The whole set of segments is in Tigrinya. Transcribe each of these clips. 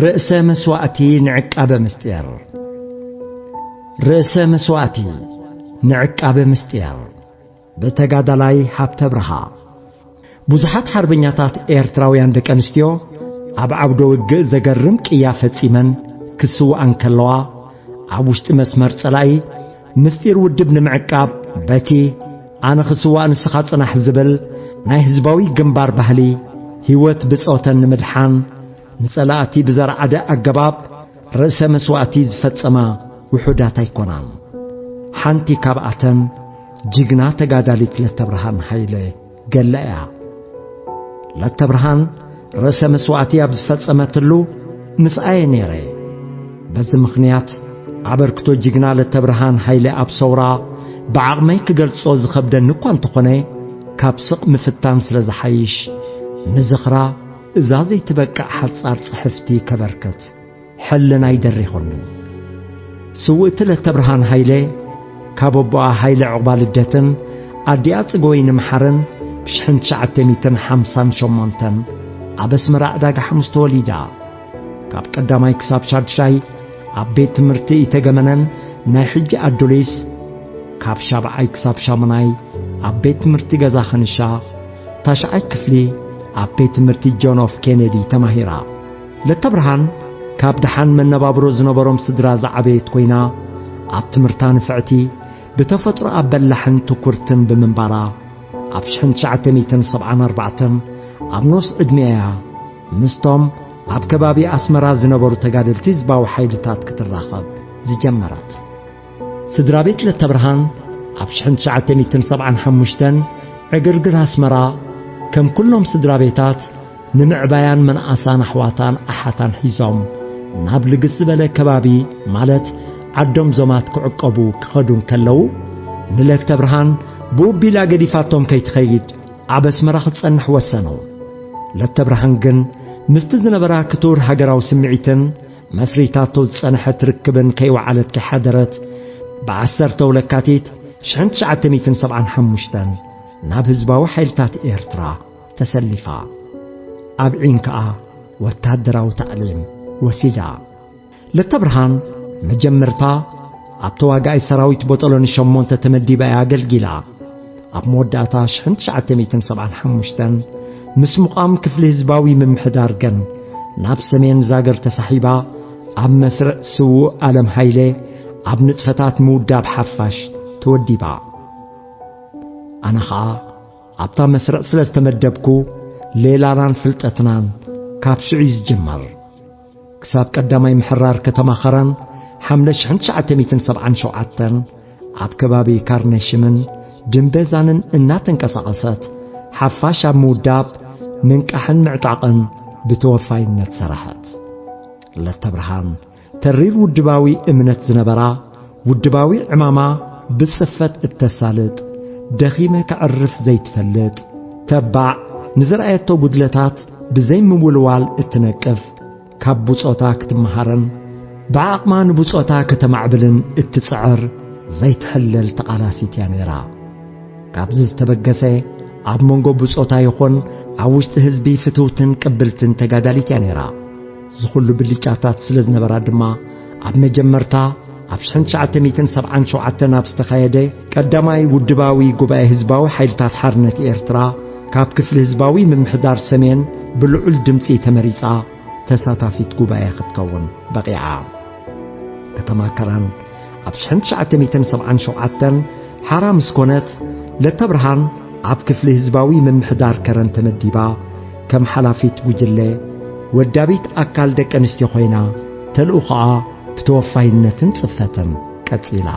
ርእሰ መስዋእቲ ንዕቃበ ምስጢር። ርእሰ መስዋእቲ ንዕቃበ ምስጢር፣ ብተጋዳላይ ሃብተ ብርሃ። ብዙሓት ሓርበኛታት ኤርትራውያን ደቂ ኣንስትዮ ኣብ ዓውደ ውግእ ዘገርም ቅያ ፈጺመን ክስውኣን ከለዋ፣ ኣብ ውሽጢ መስመር ጸላኢ ምስጢር ውድብ ንምዕቃብ፣ በቲ "ኣነ ክስዋእ ንስኻ ጽናሕ" ዝብል ናይ ህዝባዊ ግንባር ባህሊ፣ ህይወት ብጾተን ንምድሓን፣ ንጸላእቲ ብዘርዓደ ኣገባብ ርእሰ መስዋእቲ ዝፈጸማ ውሑዳት ኣይኮናን። ሓንቲ ካብኣተን ጅግና ተጋዳሊት ለተብርሃን ሃይለ ገለ እያ። ለተብርሃን ርእሰ መስዋእቲ ኣብ ዝፈጸመትሉ ምስኣየ ነይረ። በዚ ምኽንያት፣ ኣበርክቶ ጅግና ለተብርሃን ሃይለ ኣብ ሰውራ ብዓቕመይ ክገልጾ ዝኸብደኒ እኳ እንተኾነ፣ ካብ ስቕ ምፍታን ስለ ዝሓይሽ፣ ንዝኽራ እዛ ዘይትበቅዕ ሓጻር ጽሕፍቲ ከበርክት ሕልናይ ደሪኹኒ። ስውእቲ ለተብርሃን ሃይለ፣ ካብ ኣቦኣ ሃይለ ዕቑባ ልደትን ኣዲኣ ጽገወይኒ መሓርን ብሽሕን ትሽዓተ ሚእትን ሓምሳን ሸሞንተን ኣብ ኣስመራ ዕዳጋ ሓሙስ ተወሊዳ። ካብ ቀዳማይ ክሳብ ሻድሻይ ኣብ ቤት ትምህርቲ ኢተገመነን፣ ናይ ሕጂ ኣዶሊስ፣ ካብ ሻብዓይ ክሳብ ሻሙናይ ኣብ ቤት ትምህርቲ ገዛ ኸንሻ፣ ታሽዓይ ክፍሊ ኣብ ቤት ትምህርቲ ጆን ኤፍ ኬነዲ ተማሂራ። ለተብርሃን ካብ ደሓን መነባብሮ ዝነበሮም ስድራ ዝዓበየት ኮይና፣ ኣብ ትምህርታ ንፍዕቲ፣ ብተፈጥሮኣ በላሕን ትኩርትን ብምንባራ፣ ኣብ ሽሕን ትሽዓተ ሚእትን ሰብዓን ኣርባዕተን ኣብ ኖስ ዕድሜኣ እያ ምስቶም ኣብ ከባቢ ኣስመራ ዝነበሩ ተጋደልቲ ህዝባዊ ሓይልታት ክትራኸብ ዝጀመረት። ስድራ ቤት ለተብርሃን ኣብ ሽሕን ትሽዓተ ሚእትን ሰብዓን ሓሙሽተን ዕግርግር ኣስመራ፣ ከም ኩሎም ስድራ ቤታት፣ ንምዕባያን መናእሳን ኣሕዋታን ኣሓታን ሒዞም ናብ ልግስ ዝበለ ከባቢ፣ ማለት ዓዶም ዞማት ክዕቀቡ ክኸዱ እንከለዉ፣ ንለተብርሃን ብኡቢላ ገዲፋቶም ከይትኸይድ ኣብ ኣስመራ ክትጸንሕ ወሰኑ። ለተብርሃን ግን ምስቲ ዝነበራ ክቱር ሃገራዊ ስምዒትን መስሪታቶ ዝጸንሐት ርክብን ከይወዓለት ከይሓደረት፣ ብዓሰርተ ለካቲት ሽሕን ትሽዓተ ሚእትን ሰብዓን ሓሙሽተን ናብ ህዝባዊ ሓይልታት ኤርትራ ተሰሊፋ። ኣብ ዒን ከኣ ወታደራዊ ታዕሊም ወሲዳ። ለተብርሃን መጀመርታ ኣብ ተዋጋኣይ ሰራዊት ቦጦሎኒ ሸሞንተ ተመዲባ እያ ኣገልጊላ። ኣብ መወዳእታ ሽሕን ትሽዓተ ሚእትን ሰብዓን ሓሙሽተን ምስ ምቋም ክፍሊ ህዝባዊ ምምሕዳር ግን ናብ ሰሜን ዛገር ተሳሒባ፣ ኣብ መስርዕ ስዉእ ኣለም ሃይለ ኣብ ንጥፈታት ምውዳብ ሓፋሽ ተወዲባ። ኣነ ኸኣ ኣብታ መስርዕ ስለ ዝተመደብኩ፣ ሌላናን ፍልጠትናን ካብ ሽዑ እዩ ዝጅመር። ክሳብ ቀዳማይ ምሕራር ከተማ ኸረን፣ ሓምለ ሽሕን ትሽዓተ ሚእትን ሰብዓን ሸውዓተን፣ ኣብ ከባቢ ካርነሽምን ድምበዛንን እናተንቀሳቐሰት፣ ሓፋሽ ኣብ ምውዳብ፣ ምንቃሕን ምዕጣቕን ብተወፋይነት ሰራሐት። ለተብርሃን ተሪር ውድባዊ እምነት ዝነበራ፣ ውድባዊ ዕማማ ብጽፈት እተሳልጥ፣ ደኺመ ከዕርፍ ዘይትፈልጥ፣ ተባዕ፣ ንዝረኣየቶ ጉድለታት ብዘይምውልዋል እትነቅፍ፣ ካብ ብጾታ ክትመሃርን ብዓቕማ ንብጾታ ከተማዕብልን እትጽዕር ዘይትሕለል ተቓላሲት እያ ነይራ። ካብዚ ዝተበገሰ፣ ኣብ መንጎ ብጾታ ይኹን ኣብ ውሽጢ ህዝቢ ፍትውትን ቅብልትን ተጋዳሊት እያ ነይራ። ዝኹሉ ብልጫታት ስለ ዝነበራ ድማ፣ ኣብ መጀመርታ ኣብ ሽሕን ትሽዓተ ሚእትን ሰብዓን ሸውዓተን ኣብ ዝተኻየደ ቀዳማይ ውድባዊ ጉባኤ ህዝባዊ ሓይልታት ሓርነት ኤርትራ፣ ካብ ክፍሊ ህዝባዊ ምምሕዳር ሰሜን ብልዑል ድምጺ ተመሪጻ ተሳታፊት ጉባኤ ክትከውን በቒዓ። ከተማ ከረን ኣብ ሽሕን ትሽዓተ ሚእትን ሰብዓን ሸውዓተን ሓራ ምስ ኮነት፣ ለተብርሃን ኣብ ክፍሊ ህዝባዊ ምምሕዳር ከረን ተመዲባ፣ ከም ሓላፊት ጉጅለ ወዳቢት ኣካል ደቂ ኣንስትዮ ኮይና፣ ተልእኾኣ ብተወፋይነትን ጽፈትን ቀጺላ።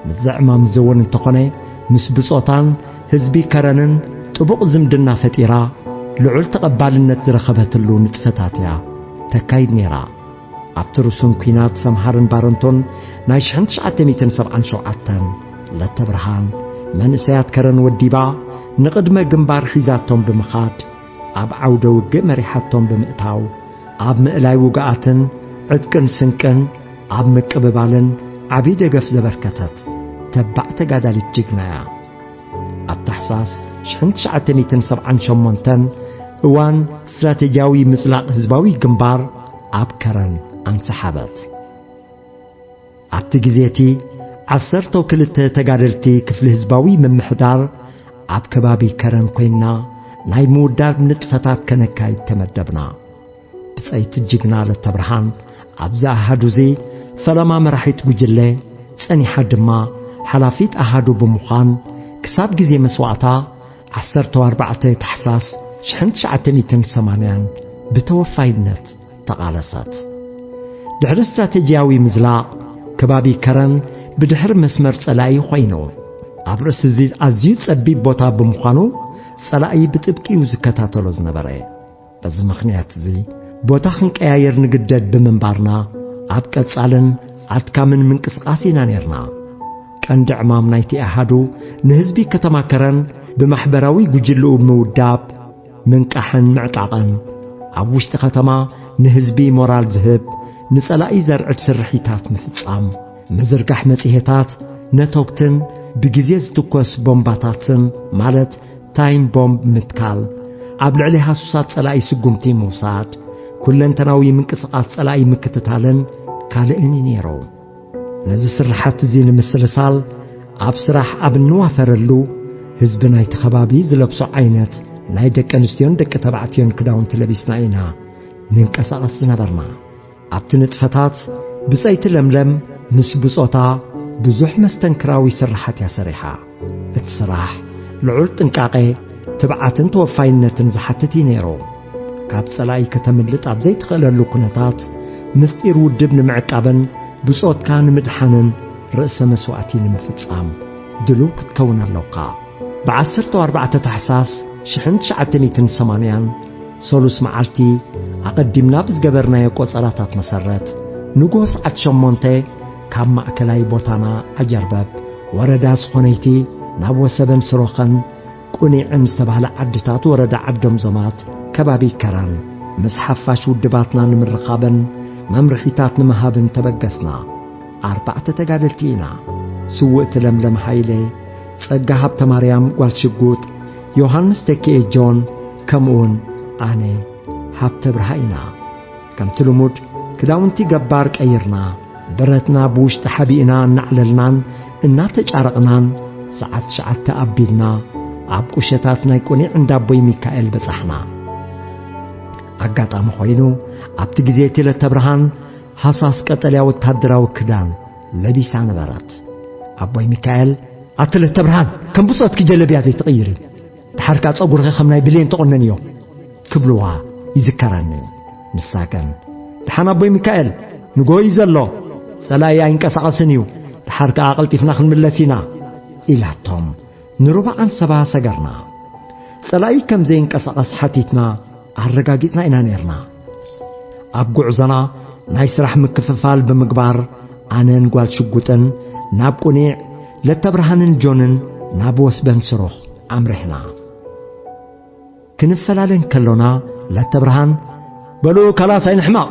ምዝዕማም እዚ እውን እንተኾነ፣ ምስ ብጾታን ህዝቢ ከረንን ጥቡቕ ዝምድና ፈጢራ፣ ልዑል ተቐባልነት ዝረኸበትሉ ንጥፈታት እያ ተካይድ ነይራ። ኣብቲ ርሱን ኲናት ሰምሃርን ባረንቶን ናይ ሽሕን ትሽዓተ ሚእትን ሰብዓን ሸውዓተን፣ ለተብርሃን መንእሰያት ከረን ወዲባ፣ ንቕድመ ግንባር ሒዛቶም ብምኻድ፣ ኣብ ዓውደ ውግእ መሪሓቶም ብምእታው፣ ኣብ ምእላይ ውግኣትን ዕጥቅን ስንቅን ኣብ ምቅብባልን ዓቢ ደገፍ ዘበርከተት ተባዕ ተጋዳሊት ጅግና እያ። ኣብ ታሕሳስ ሽሕን ትሽዓተ ሚእትን ሰብዓን ሸሞንተን፣ እዋን ስትራቴጂያዊ ምጽላቕ ህዝባዊ ግንባር፣ ኣብ ከረን ኣንሰሓበት። ኣብቲ ግዜ እቲ ዓሰርተው ክልተ ተጋደልቲ ክፍሊ ህዝባዊ ምምሕዳር ኣብ ከባቢ ከረን ኮይንና ናይ ምውዳብ ንጥፈታት ከነካይድ ተመደብና። ብጸይቲ ጅግና ለተብርሃን ኣብዚ ኣሃዱ እዚ ፈለማ መራሒት ጉጅለ፣ ጸኒሓ ድማ ሓላፊት ኣሃዱ ብምዃን ክሳብ ግዜ መስዋእታ ዓሰርተ ኣርባዕተ ታሕሳስ ሽሕን ትሽዓተ ሚእትን ሰማንያን ብተወፋይነት ተቓለሰት። ድሕሪ ስትራተጂያዊ ምዝላቕ ከባቢ ከረን ብድሕሪ መስመር ጸላኢ ኮይኑ፣ ኣብ ርእሲ እዚ ኣዝዩ ጸቢብ ቦታ ብምዃኑ ጸላኢ ብጥብቂ እዩ ዝከታተሎ ዝነበረ። በዚ ምኽንያት እዚ ቦታ ክንቀያየር ንግደድ ብምንባርና ኣብ ቀጻልን ኣድካምን ምንቅስቓስ ኢና ነርና። ቀንዲ ዕማም ናይቲ ኣሃዱ ንህዝቢ ከተማ ከረን ብማሕበራዊ ጉጅልኡ ምውዳብ፣ ምንቃሕን ምዕጣቕን፣ ኣብ ውሽጢ ከተማ ንህዝቢ ሞራል ዝህብ፣ ንጸላኢ ዘርዕድ ስርሒታት ምፍጻም፣ ምዝርጋሕ መጽሔታት፣ ነቶግትን ብግዜ ዝትኮስ ቦምባታትን ማለት ታይም ቦምብ ምትካል፣ ኣብ ልዕሊ ሃሱሳት ጸላኢ ስጉምቲ ምውሳድ፣ ኩለንተናዊ ምንቅስቓስ ጸላኢ ምክትታልን ካልእን እዩ ነይሩ። ነዚ ስርሓት እዚ ንምስልሳል ኣብ ስራሕ ኣብ እንዋፈረሉ ህዝቢ ናይቲ ከባቢ ዝለብሶ ዓይነት ናይ ደቂ ኣንስትዮን ደቂ ተባዕትዮን ክዳውንቲ ለቢስና ኢና ንንቀሳቐስ ዝነበርና። ኣብቲ ንጥፈታት ብጸይቲ ለምለም ምስ ብጾታ ብዙሕ መስተንክራዊ ስርሓት እያ ሰሪሓ። እቲ ስራሕ ልዑል ጥንቃቄ፣ ትብዓትን ተወፋይነትን ዝሓትት እዩ ነይሩ። ካብ ጸላኢ ከተምልጥ ኣብ ዘይትኽእለሉ ኩነታት ምስጢር ውድብ ንምዕቃብን ብጾትካ ንምድሓንን ርእሰ መስዋእቲ ንምፍጻም ድሉው ክትከውን ኣለውካ። ብ ዓሰርተ ኣርባዕተ ታሕሳስ ሽሕን ትሽዓተ ሚእትን ሰማንያን ሰሉስ መዓልቲ ኣቐዲምና ብዝገበርናዮ ቆጸራታት መሰረት፣ ንግሆ ሰዓት ሸሞንተ ካብ ማእከላይ ቦታና ዓጀርበብ ወረዳ ዝኾነይቲ ናብ ወሰበን ስሮኸን ቁኒዕን ዝተባህለ ዓድታት ወረዳ ዓዶም ዞማት ከባቢ ከረን ምስ ሓፋሽ ውድባትና ንምርኻብን መምርሒታት ንምሃብን ተበገስና። ኣርባዕተ ተጋደልቲ ኢና። ስውእቲ ለምለም ሃይለ፣ ጸጋ ሃብተ ማርያም ጓል ሽጉጥ፣ ዮሃንስ ተኪኤ ጆን፣ ከምኡውን ኣነ ሃብተ ብርሃ ኢና። ከምቲ ልሙድ ክዳውንቲ ገባር ቀይርና፣ ብረትና ብውሽጢ ሓቢእና እናዕለልናን እናተጫረቕናን ሰዓት ትሽዓተ ኣቢልና ኣብ ቁሸታት ናይ ቁኒዕ እንዳ ኣቦይ ሚካኤል በጻሕና። ኣጋጣሚ ኮይኑ ኣብቲ ግዜ እቲ ለተብርሃን ሃሳስ ቀጠልያ ወተሃደራዊ ክዳን ለቢሳ ነበረት። ኣቦይ ሚካኤል፣ "ኣቲ ለተብርሃን፣ ከም ብጾትኪ ጀለብያ ዘይትቕይሪ፣ ድሓር ከኣ ጸጉርኺ ከም ናይ ብሌን ተቖነንዮ" ክብልዋ ይዝከረኒ። ንሳ ግን፣ "ደሓን ኣቦይ ሚካኤል፣ ንግሆ እዩ ዘሎ፣ ጸላኢ ኣይንቀሳቐስን እዩ፣ ድሓር ከኣ ቀልጢፍና ክንምለስ ኢና" ኢላቶም። ንሩባ ኣንሰባ ሰገርና። ጸላኢ ከም ዘይንቀሳቐስ ሓቲትና ኣረጋጊጽና ኢና ነርና። ኣብ ጉዕዞና ናይ ስራሕ ምክፍፋል ብምግባር፣ ኣነን ጓል ሽጉጥን ናብ ቁኒዕ፣ ለተብርሃንን ጆንን ናብ ወስበን ስሩኽ ኣምሪሕና። ክንፈላለ እንከሎና፣ ለተብርሃን፣ "በሉ ካላስ ኣይንሕመቕ፣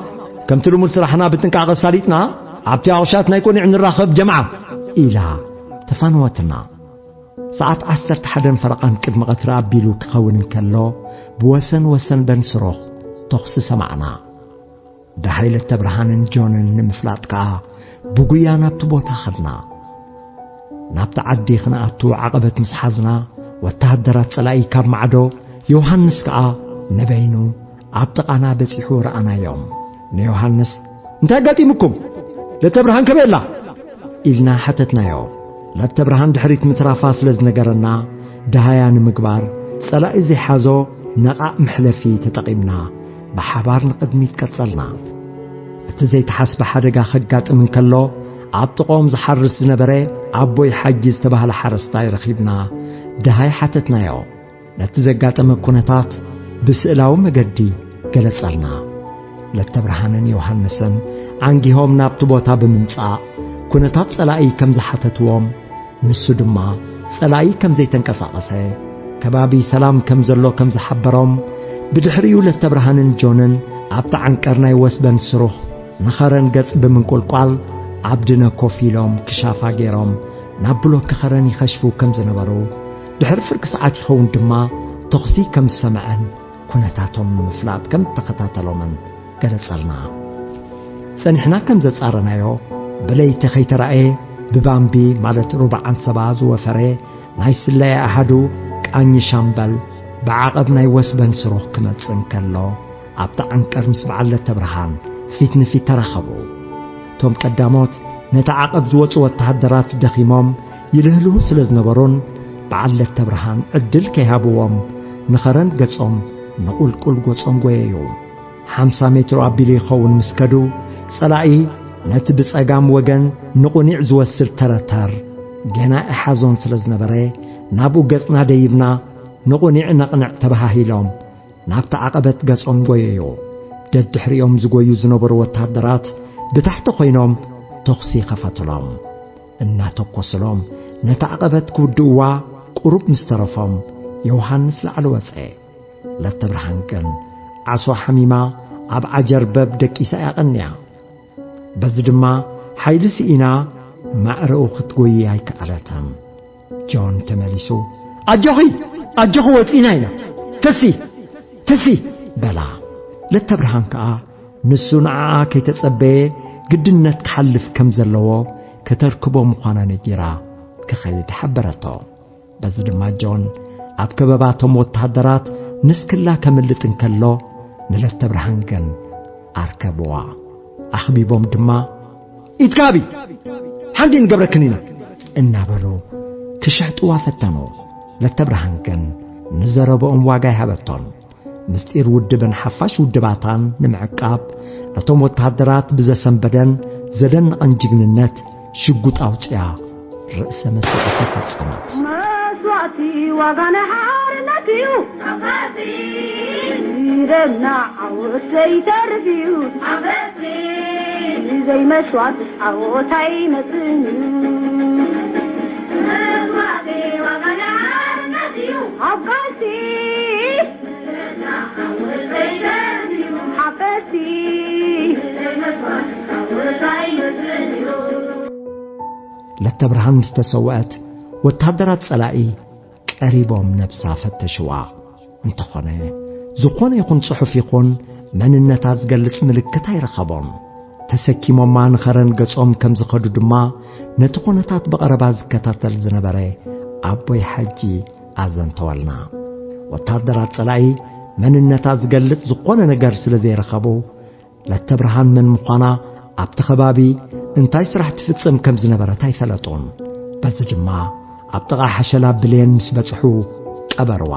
ከምቲ ልሙድ ስራሕና ብጥንቃቐ ኣሳሊጥና፣ ኣብቲ ኣቑሻት ናይ ቁኒዕ ንራኸብ ጀምዓ" ኢላ ተፋነወትና። ሰዓት ዓሰርተ ሓደን ፈረቓን ቅድሚ ቀትሪ ኣቢሉ ክኸውን እንከሎ፣ ብወሰን ወሰን በንስሮኽ ተኹሲ ሰማዕና። ደሃይ ለተብርሃንን ጆንን ንምፍላጥ ከኣ ብጉያ ናብቲ ቦታ ኸድና። ናብቲ ዓዲ ክንኣቱ ዓቐበት ምስ ሓዝና፣ ወተሃደራት ጸላኢ ካብ ማዕዶ፣ ዮሃንስ ከኣ ንበይኑ ኣብ ጥቓና በጺሑ ረኣናዮም። ንዮሃንስ፣ "እንታይ ኣጋጢሙኩም? ለተብርሃን ከመይ ኣላ?" ኢልና ሓተትናዮ። ለተብርሃን ድሕሪት ምትራፋ ስለ ዝነገረና፣ ደሃያ ንምግባር፣ ጸላኢ ዘይሓዞ ነቓእ መሕለፊ ተጠቒምና፣ ብሓባር ንቕድሚት ቀጸልና። እቲ ዘይተሓስበ ሓደጋ ከጋጥም እንከሎ፣ ኣብ ጥቕኦም ዝሓርስ ዝነበረ ኣቦይ ሓጂ ዝተባህለ ሓረስታይ ረኺብና፣ ደሃይ ሓተትናዮ። ነቲ ዘጋጠመ ኩነታት ብስእላዊ መገዲ ገለጸልና። ለተብርሃንን ዮሃንስን ዓንጊሆም ናብቲ ቦታ ብምምጻእ፣ ኩነታት ጸላኢ ከም ዝሓተትዎም፣ ንሱ ድማ ጸላኢ ከም ዘይተንቀሳቐሰ፣ ከባቢ ሰላም ከም ዘሎ ከም ዝሓበሮም፣ ብድሕሪኡ ለተብርሃንን ጆንን ኣብቲ ዓንቀር ናይ ወስበን ስሩኽ ንኸረን ገጽ ብምንቁልቋል፣ ኣብ ድነ ኮፍ ኢሎም ክሻፋ ገይሮም ናብ ብሎክ ከረን ይኸሽፉ ከም ዝነበሩ፣ ድሕሪ ፍርቂ ሰዓት ይኸውን ድማ ተኹሲ ከም ዝሰምዐን ኩነታቶም ንምፍላጥ ከም እተኸታተሎምን ገለጸልና። ጸኒሕና ከም ዘጻረናዮ፣ ብለይቲ ከይተራእየ ብባምቢ ማለት ሩባ ዓንሰባ ዝወፈረ ናይ ስለያ ኣሃዱ ቃኝ ሻምበል ብዓቐብ ናይ ወስበን ስሩኽ ክመጽእ እንከሎ፣ ኣብቲ ዓንቀር ምስ በዓል ለተብርሃን ፊት ንፊት ተራኸቡ። እቶም ቀዳሞት ነቲ ዓቐብ ዝወጹ ወተሃደራት ደኺሞም ይልህልሁ ስለ ዝነበሩን፣ በዓል ለተብርሃን ዕድል ከይሃብዎም ንኸረን ገጾም ንቑልቁል ጎጾም ጎየዩ። ሓምሳ ሜትሮ ኣቢሉ ይኸውን ምስ ከዱ፣ ጸላኢ ነቲ ብጸጋም ወገን ንቑኒዕ ዝወስድ ተረተር ገና ይሓዞን ስለ ዝነበረ፣ ናብኡ ገጽና ደይብና ንቑኒዕ ነቕንዕ ተባሃሂሎም ናብቲ ዓቐበት ገጾም ጎየዩ። ደድሕሪኦም ዝጎዩ ዝነበሩ ወተሃደራት ብታሕቲ ኮይኖም ተኹሲ ከፈቱሎም። እናተኮሱሎም ነቲ ዓቐበት ክውድእዋ ቁሩብ ምስ ተረፎም ዮሃንስ ላዕሊ ወጸ። ለተብርሃን ግን ዓሶ ሓሚማ ኣብ ዓጀርበብ ደቂሳ እያ ቀንያ። በዚ ድማ ሓይሊ ስኢና ማዕረኡ ክትጎይ ኣይከኣለትን። ጆን ተመሊሱ፣ "ኣጆኺ፣ ኣጆኺ፣ ወጺእና ኢና። ተሲ፣ ተሲ!" በላ። ለተብርሃን ከኣ ንሱ ንዓኣ ከይተጸበየ ግድነት ክሓልፍ ከም ዘለዎ ከተርክቦ ምዃና ነጊራ ክኸይድ ሓበረቶ። በዚ ድማ ጆን ኣብ ከበባቶም ወተሃደራት ንስክላ ከምልጥ እንከሎ፣ ንለተብርሃን ግን ኣርከብዋ። ኣኽቢቦም ድማ፣ "ኢድካ ሃቢ፣ ሓንቲ ንገብረክን ኢና" እናበሉ ክሽሕጥዋ ፈተኑ። ለተብርሃን ግን ንዘረብኦም ዋጋ ኣይሃበቶን። ምስጢር ውድብን ሓፋሽ ውድባታን ንምዕቃብ፣ እቶም ወተሃደራት ብዘሰንበደን ዘደንቐን ጅግንነት ሽጉጥ ኣውጽያ ርእሰ መስዋእቲ ፈጸመት። መስዋእቲ ዋጋ ናይ ሓርነት እዩ። ይደና ዓወት ዘይተርፍ እዩ። ዘይመስዋእትስ ዓወት ኣይመጽእን እዩ። መስዋእቲ ዋጋ ናይ ሓርነት እዩ። ኣብ ቃልሲ ሓፈስቲ ለተብርሃን ምስ ተሰውአት፣ ወታደራት ጸላኢ ቀሪቦም ነብሳ ፈተሽዋ። እንተኾነ፣ ዝኾነ ይኹን ጽሑፍ ይኹን መንነታ ዝገልጽ ምልክት ኣይረኸቦም። ተሰኪሞማ ንኸረን ገጾም ከም ዝኸዱ ድማ፣ ነቲ ኩነታት ብቐረባ ዝከታተል ዝነበረ ኣቦይ ሓጂ ኣዘንተወልና። ወታደራት ጸላኢ መንነታ ዝገልጽ ዝኾነ ነገር ስለ ዘይረኸቡ፣ ለተብርሃን መን ምዃና፣ ኣብቲ ከባቢ እንታይ ስራሕ ትፍጽም ከም ዝነበረት ኣይፈለጡን። በዚ ድማ ኣብ ጥቓ ሓሸላ ብሌን ምስ በጽሑ ቀበርዋ።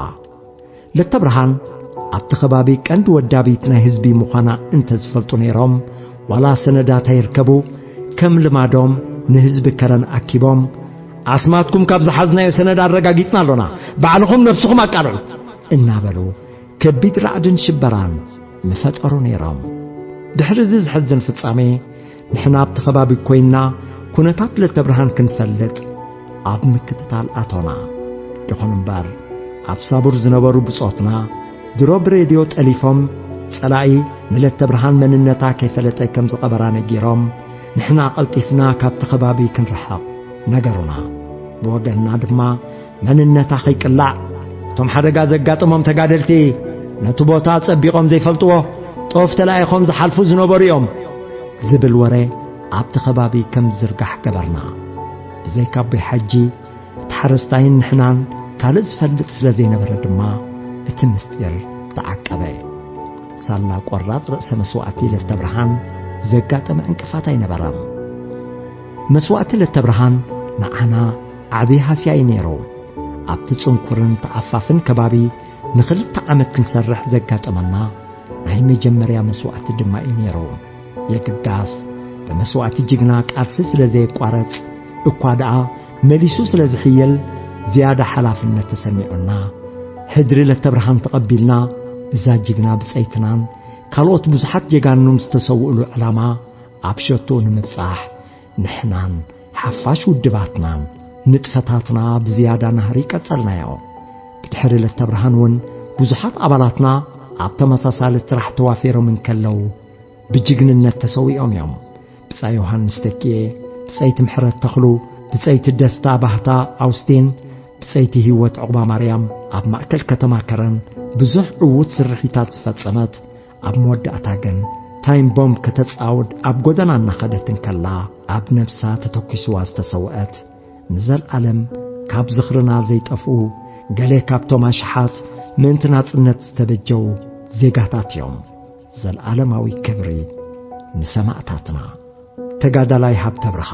ለተብርሃን ኣብቲ ከባቢ ቀንዲ ወዳቢት ናይ ህዝቢ ምዃና እንተ ዝፈልጡ ነይሮም፣ ዋላ ሰነዳት ኣይርከቡ፣ ከም ልማዶም ንህዝቢ ከረን ኣኪቦም፣ "ኣስማትኩም ካብ ዝሓዝናዮ ሰነድ ኣረጋጊጽና ኣሎና፣ ባዕልኹም ነብስኹም ኣቃልዑ" እናበሉ ከቢድ ራዕድን ሽበራን ምፈጠሩ ነይሮም። ድሕሪ እዚ ዘሕዝን ፍጻሜ፣ ንሕና ኣብቲ ከባቢ ኮይንና ኩነታት ለተብርሃን ክንፈልጥ ኣብ ምክትታል ኣቶና። ይኹን እምበር፣ ኣብ ሳቡር ዝነበሩ ብጾትና ድሮ ብሬድዮ ጠሊፎም፣ ጸላኢ ንለተብርሃን መንነታ ከይፈለጠ ከም ዝቐበራ ነጊሮም፣ ንሕና ቀልጢፍና ካብቲ ከባቢ ክንርሕቕ ነገሩና። ብወገንና ድማ፣ መንነታ ከይቅላዕ፣ እቶም ሓደጋ ዘጋጠሞም ተጋደልቲ ነቲ ቦታ ጸቢቖም ዘይፈልጥዎ፣ ጦፍ ተላኢኾም ዝሓልፉ ዝነበሩ እዮም ዝብል ወረ ኣብቲ ከባቢ ከም ዝዝርጋሕ ገበርና። ብዘይካ ኣቦይ ሓጂ፣ እቲ ሓረስታይን ንሕናን ካልእ ዝፈልጥ ስለ ዘይነበረ ድማ፣ እቲ ምስጢር ተዓቀበ። ሳላ ቆራጽ ርእሰ መስዋእቲ ለተብርሃን ዘጋጠመ ዕንቅፋት ኣይነበረን። መስዋእቲ ለተብርሃን ንዓና ዓቢ ሃስያ እዩ ነይሩ። ኣብቲ ጽንኩርን ተዓፋፍን ከባቢ ንኽልተ ዓመት ክንሰርሕ ዘጋጠመና ናይ መጀመርያ መስዋእቲ ድማ እዩ ነይሩ። የግዳስ፣ ብመስዋእቲ ጅግና ቃልሲ ስለ ዘየቋረጽ እኳ ደኣ፣ መሊሱ ስለ ዝሕየል ዝያዳ ሓላፍነት ተሰሚዑና፣ ሕድሪ ለተብርሃን ተቐቢልና፣ እዛ ጅግና ብጸይትናን ካልኦት ብዙሓት ጀጋኑን ዝተሰውእሉ ዕላማ ኣብ ሸቶኡ ንምብጻሕ፣ ንሕናን ሓፋሽ ውድባትናን ንጥፈታትና ብዝያዳ ናህሪ ቀጸልናዮ። ብድሕሪ ለተብርሃን እውን ብዙሓት ኣባላትና ኣብ ተመሳሳሊ ስራሕ ተዋፊሮም እንከለዉ ብጅግንነት ተሰዊኦም እዮም። ብጻይ ዮሃንስ ተኪኤ፣ ብጸይቲ ምሕረት ተኽሉ፣ ብጸይቲ ደስታ ባህታ ኣውስቲን፣ ብጸይቲ ህይወት ዕቑባ ማርያም ኣብ ማእከል ከተማ ከረን ብዙሕ ዕዉት ስርሒታት ዝፈጸመት፣ ኣብ መወዳእታ ግን ታይም ቦምብ ከተጻውድ ኣብ ጎደና እናኸደት እንከላ፣ ኣብ ነብሳ ተተኲስዋ ዝተሰውአት፣ ንዘለኣለም ካብ ዝኽርና ዘይጠፍኡ ገለ ካብቶም ኣሽሓት ምእንቲ ናጽነት ዝተበጀዉ ዜጋታት እዮም። ዘለኣለማዊ ክብሪ ንሰማእታትና። ተጋዳላይ ሃብተ ብርሃ።